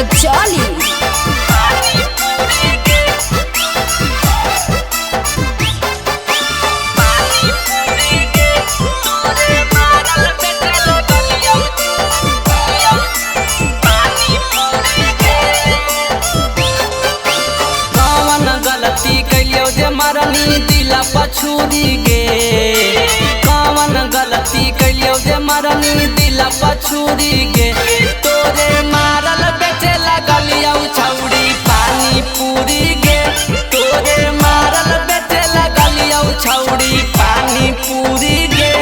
त चली। कौन गलती कैलियो जे मरनी दिला पछुरी गे। कौन गलती कैलियो जे मरनी दिला पछुरी गे। तोरे मारल बेचे लगलियौ छौड़ी पानी पूरी गे। तोरे मारल बेचे लगलियौ छौड़ी पानी पूरी गे।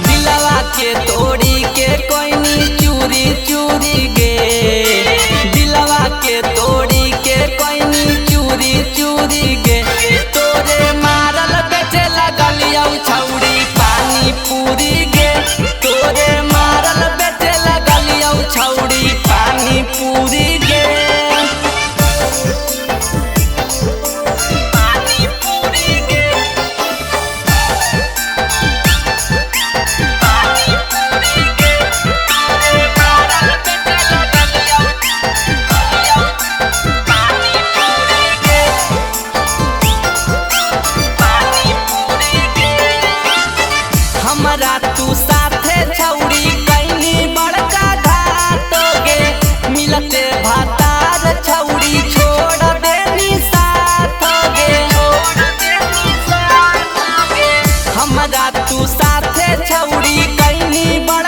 दिलवा के तोड़ी के कोइनी चूरी चूरी गे। दिलवा के तोड़ी के कोइनी चूरी चूरी गे। तोरे मारल बेचे लगलियौ छौड़ी पानी पूरी गे। तोरे मारल बेचे लगलियौ छौड़ी पानी पूरी गे। पानी पूरी गे। पानी पूरी गे। तोरे मारल बेचे लगलियौ पानी पूरी गे। पानी पूरी गे। हमरा तू साथे छौड़ी कैनी बड़का घात गे। मिलते भातार छौड़ी छोड़ देनी साथ गे। हमरा तू साथे छौड़ी कैनी बड़का